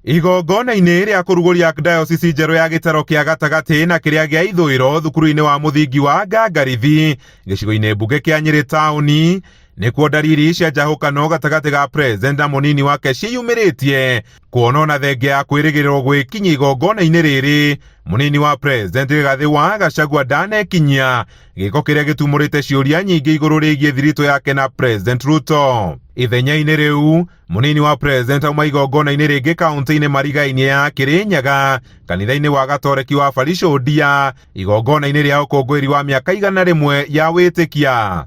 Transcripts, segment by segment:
Igongona-inĩ rĩa kũrugũria Archdiocese njerũ ya gĩtaro kĩa gatagatĩ na kĩrĩa gĩa ithũĩro thukuru-inĩ wa mũthingi wa Ngangarithi gĩcigo-inĩ mbunge kĩa Nyĩrĩ taũni nĩkuo ndariri cia njahũkano gatagatĩ ga president na mũnini wake ciĩyumĩrĩtie kuona ona thengia ya kwĩrĩgĩrĩrwo gwĩkinyia igongona-inĩ rĩrĩ mũnini wa president Rigathĩ wa Gachagua ndanekinyia gĩko kĩrĩa gĩtumũrĩte ciũria nyingĩ igũrũ rĩgiĩ thiritũ yake na president Ruto. Ithenya-inĩ rĩu Mũnini wa president auma igongona-inĩ rĩngĩ kaunti-inĩ marigainie ya Kirinyaga kanitha-inĩ wa Gatoreki wa Baricũndia igongona-inĩ rĩa ũkũngũĩri wa mĩaka 100 ya wĩtĩkia.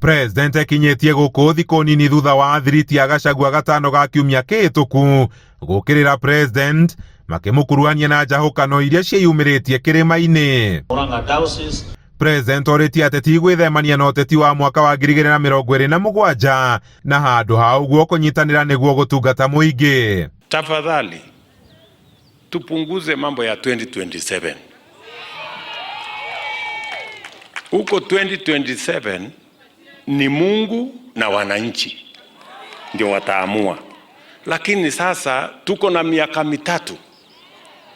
President ekinyĩtie gũkũ thikũ nini thutha wa athiriti a Gachagua gatano ga kiumia kĩhĩtũku gũkĩrĩra president makĩmũkuruhania na njahũkano iria ciĩyumĩrĩtie kĩrĩma-inĩ. Murang'a Diocese. President orĩtie ateti gwĩthemania na ũteti wa mwaka wa 2027 na handũ ha ũguo kũnyitanĩra nĩguo gũtungata mũingĩ. Tafadhali tupunguze mambo ya 2027. Huko 2027 ni Mungu na wananchi ndio wataamua, lakini sasa tuko na miaka 3.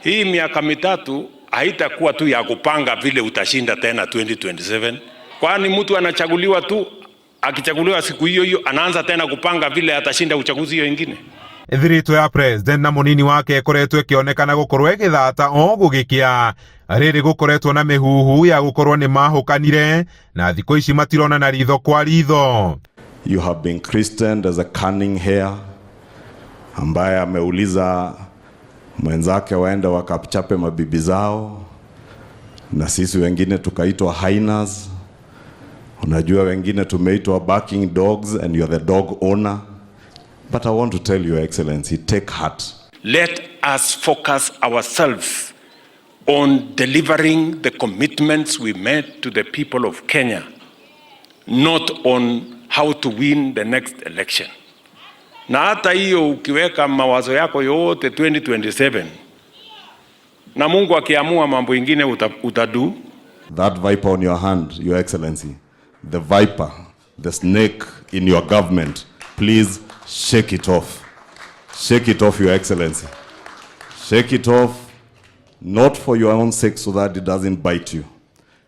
Hii miaka 3 haitakuwa tu ya kupanga vile utashinda tena 2027, kwani mtu anachaguliwa tu, akichaguliwa siku hiyo hiyo anaanza tena kupanga vile atashinda uchaguzi hiyo ingine. Thiritũ ya president na mũnini wake ĩkoretwo ĩkĩonekana gũkorwo ĩgĩthata o gũgĩkĩa rĩrĩ gũkoretwo na mĩhuhu ya gũkorwo nĩ mahũkanire na thikũ ici matironana ritho kwa ritho. You have been christened as a cunning hare ambaye ameuliza mwenzake waende wakachape mabibi zao, na sisi wengine tukaitwa hyenas. Unajua wengine tumeitwa barking dogs and you're the dog owner. But I want to tell you, Excellency, take heart. Let us focus ourselves on delivering the commitments we made to the people of Kenya, not on how to win the next election. Na hata hiyo ukiweka mawazo yako yote 2027 na Mungu akiamua mambo ingine utadu. That viper on your hand, Your Excellency, the viper, the snake in your government, please shake it off. Shake it off, Your Excellency. Shake it off, not for your own sake so that it doesn't bite you.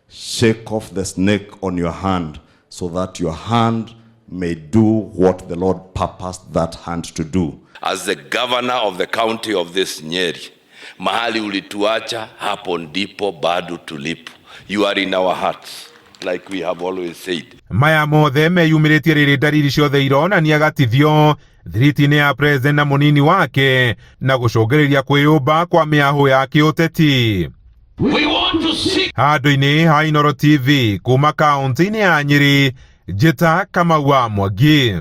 Shake off the snake on your hand so that your hand may do what the Lord purposed that hand to do. As the governor of the county of this Nyeri, mahali ulituacha hapo ndipo bado tulipo. You are in our hearts, like we have always said. Maya mothe meyumĩrĩtie rĩrĩ ndariri ciothe ironania gatithio thiriti-inĩ ya president na mũnini wake na gũcũngĩrĩria kwĩyũmba kwa mĩahũ ya kĩũteti. Handũ-inĩ ha Inooro TV kuma kaunti-inĩ ya Nyĩrĩ, Njĩta Kamau wa Mwangi.